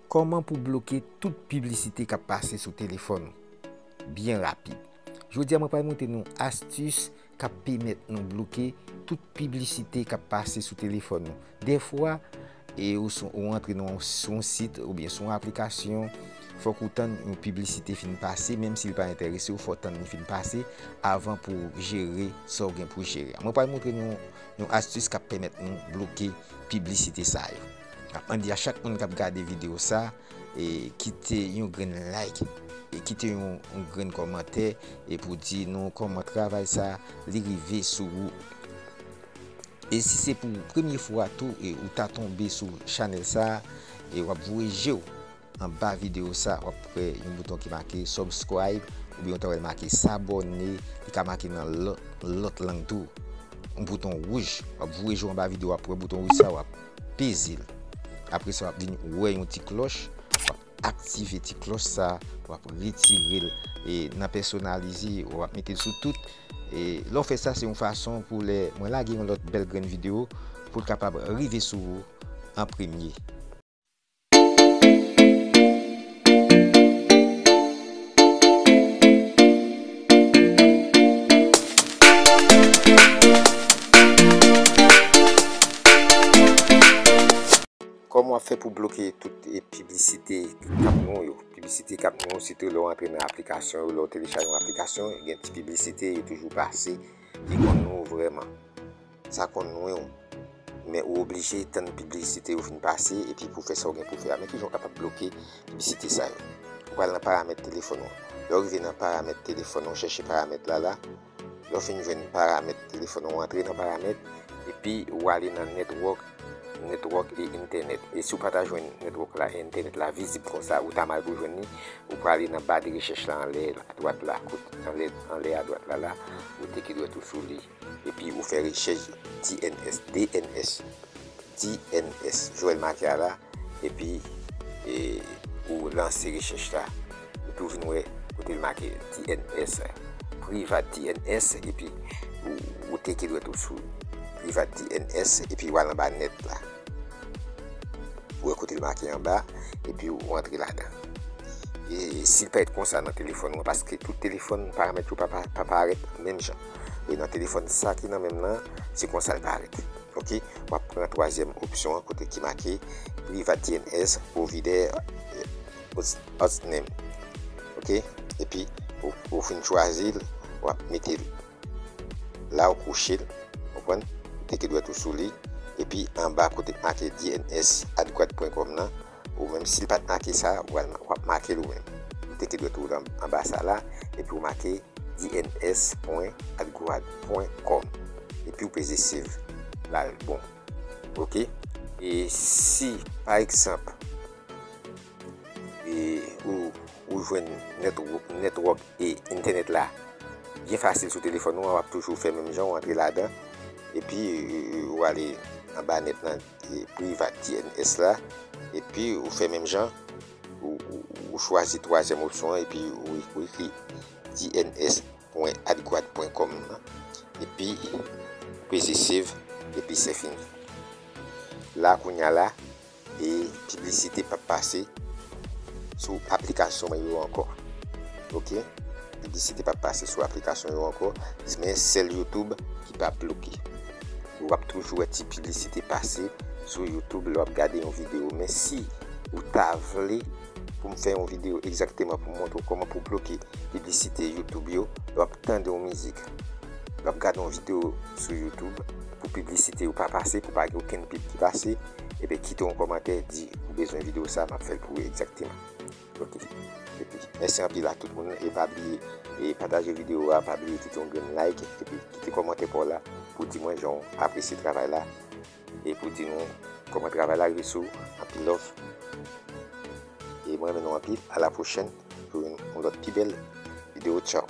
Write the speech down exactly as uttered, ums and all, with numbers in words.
Kòman pou bloke tout piblisite k ap pase sou telefòn ou? Byen rapid. Jodi a, mwen pral montre nou astis k ap pèmèt nou bloke tout piblisite k ap pase sou telefòn nou. Dèfwa, e ou sou, ou antre nan, sou yon sit oubyen sou yon aplikasyon, fòk ou tann yon piblisite fin pase, menm si l pa enterese w, fò w tann li fin pase avan pou w jere sa w gen pou w jere. Mwen pral montre nou yon astis k ap pèmèt nou bloke piblisite sa yo. N ap mande a chak moun k ap gade videyo sa, e kite yon grenn like, e kite yon, yon grenn kòmantè, e pou di nou kòman travay sa li rive sou ou. E si se pou premye fwa tou, e ou ta tonbe sou chanèl sa, e w ap voye je w anba videyo sa, w ap wè yon bouton ki make subscribe, oubyen ou ta wè l make s'abonner, li ka make nan lòt, lòt lang tou. Yon bouton wouj, w ap voye je w anba videyo, w ap wè bouton wouj sa, w ap peze l. Apre sa, w ap vin wè yon ti klòch, w ap aktive ti klòch sa, w ap retire l, e nan pèsonalize, w ap mete l sou tout. E lè w fè sa, se yon fason pou lè mwen lage yon lòt bèl grenn videyo, pou l kapab rive sou ou an premye. Kòman w ap fè pou bloke tout, e, piblisite k ap nwi w yo? Piblisite k ap nwi w, sitou lè w antre nan aplikasyon yo, lè w telechaje yon aplikasyon, gen ti piblisite, yo toujou pase, ki konn nwi w vrèman. Sa konn nwi w. Men ou oblije tann piblisite yo fin pase, epi pou fè sa w gen pou fè a. Men kijan w kapab bloke piblisite sa yo? Ou pral nan paramèt telefòn ou. Lè w rive nan paramèt telefòn ou, chèche paramèt la la. Lè w fin jwenn paramèt telefòn ou, antre nan paramèt, epi ou ale nan network, network e entènèt. E si w pa ta jwenn network la e entènèt la vizib konsa, ou ta mal pou jwenn li, ou prale nan ba de rechèch la anlè adwat la, kot anlè, anlè adwat la la, ou teke dwèt ou sou li. Epi ou fè rechèch D N S, D N S, Joel Maquia la, epi, e, ou lanse rechèch la. Epi ou vin wè kote l make D N S, Privat D N S, epi ou, ou teke dwèt ou sou Privat D N S, epi w al anba nèt la. Ou wè kote l make anba, epi ou antre ladan. E si l parèt konsa nan telefòn ou an, paske tout telefòn, paramèt yo pa, pa, pa parèt menm jan. E nan telefòn sa ki nan men m nan, se konsa l parèt. Ok? W ap pran twazyèm opsyon an, kote ki make Privat D N S Provider, eh, host, host name. Ok? Epi, ou, ou fin chwazi l, w ap mete l la ou kouche l, konprann? Teke dwèt ou sou li, epi anba kote k make D N S at guad pwen kòm nan, ou menm si l pa t make sa, w al, w ap make l ou menm. Ou teke dwèt ou anba sa la, epi ou make D N S pwen at guad pwen kòm. Epi ou peze save. La l bon. Ok? E si, pa egzanp, e ou, ou jwenn netwo-, netwòk e entènèt la byen fasil sou telefòn ou an, w ap toujou fè menm jan, ou antre ladan, epi, e, ou ale anba nèt nan, e, Privat D N S la, epi ou fè menm jan, ou, ou, ou chwazi twazyèm opsyon an, epi ou, ou ekri D N S pwen at guad pwen kòm nan, epi peze save, epi se fini. La, kounye a la, e piblisite p ap pase sou aplikasyon mwen yo ankò. Ok? Piblisite p ap pase sou aplikasyon yo ankò, men sèl YouTube ki p ap bloke. W ap toujou wè ti piblisite pase sou YouTube lè w ap gade yon videyo. Men si ou ta vle pou m fè yon videyo egzakteman pou m montre w kòman pou bloke piblisite YouTube yo, lè w ap tande yon mizik, lè w ap gade yon videyo sou YouTube, pou piblisite yo pa pase, pou pa gen okenn pib ki pase, ebyen kite yon kòmantè, di ou bezwen videyo sa, m ap fè l pou ou egzakteman. Ok. Epi, mèsi anpil a tout moun, e pa bliye, e pataje videyo a, pa bliye kite yon grenn like, epi kite kòmantè pa w la, pou di mwen jan w apresye travay la, e pou di nou kòman travay la rive sou ou. Anpil love. E mwen renmen nou anpil. A la pwochèn pou yon, yon lòt pi bèl videyo. Tchaw.